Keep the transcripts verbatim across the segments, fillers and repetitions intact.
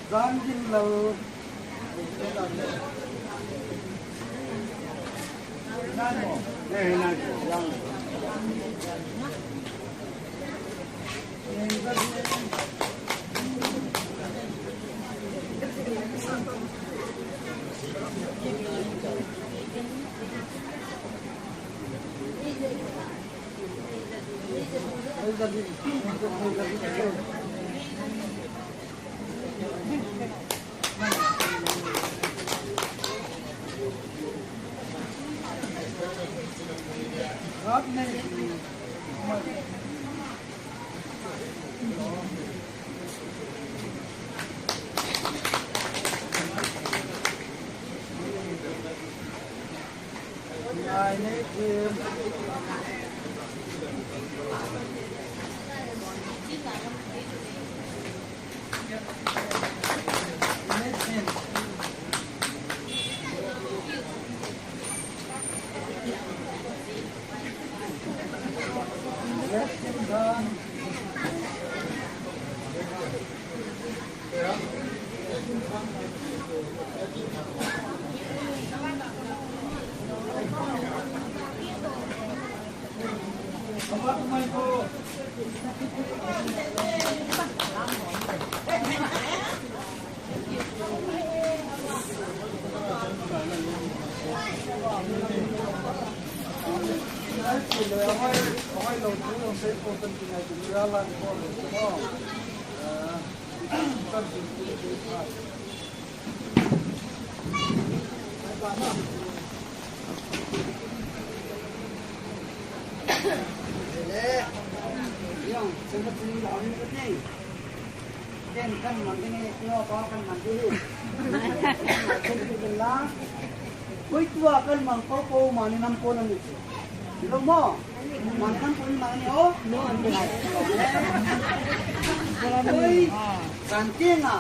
Zangin lo. Ken kan mang ding e, tua pa kan mang ding e. Ken kan la. Koi tua kan mang ko ko mani nam ko nam ni. Lo mo. Mani nam ko ni mani o. Koi kan ti na.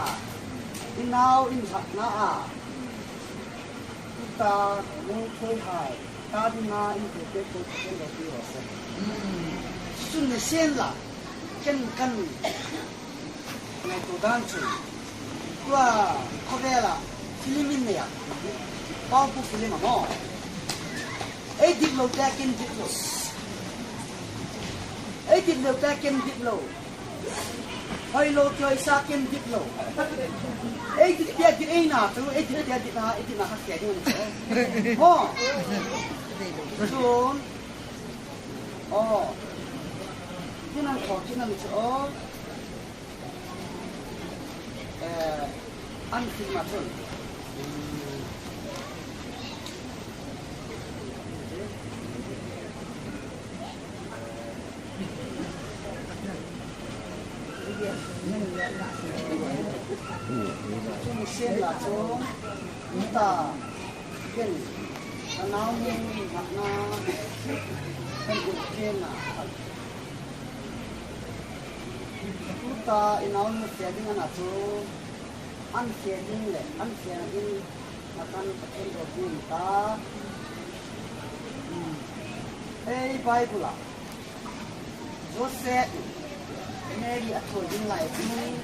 Nau in hatna a, ta nung thoi hai, ta ding a in thoi te ko ken lo pi o se. Sun ne sen la, ken kan ngai to dan chu. Tua khovela film in ne ya. Pau pu film a mo. Ei dip lo te ken dip lo. Ei dip lo te ken dip lo. Hoi lo, kio isa ken dip lo. Ei dip pia dip ei na tu, ei dip pia dip na, ei dip na kha kia ding na. Ho. Sun. Oh. Kinan ko, kinan ko. Eh, an film a chun. Chun sen la chu, ta, ken, ka nau ni, na, na, kan u ken na. Tuta i nau ni fe ding ana chu, an fe ding le, an fe ding, na kan ka ken ro ding ta. Hmm. Ei Bible a. Joseph, Mary a thoi ding lai ding.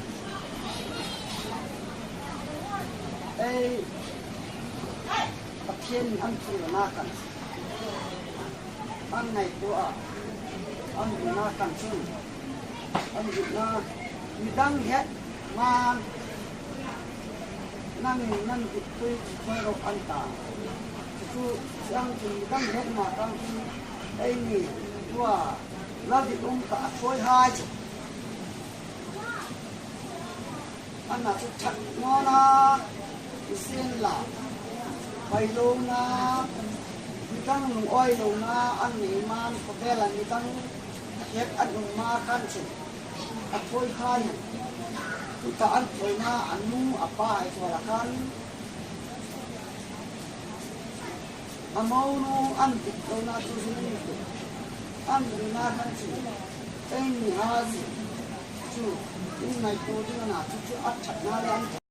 Ei, Pathian in an thoi na kan. An ngai tua. An na kan chun. An na. Midang het. Man. Nang in nan dik tui chi khoi ro an ta. Chu chiang chun midang het ma tang chu ei ni tua la dik um ta a khoi hai chu. Ana chu that no na, i sin la, pai lo na, midang lung oi lo na, an nei man, ko bela midang het an um ma kan chu. A thoi khan, tuta an thoina, a nu, a pa, a thoi la khan. A monu, an dik lo na chu hin ni tu. An dik na khan chu. Ei ni ha chu. Chu, in nai ko ding na chu chu a that na le an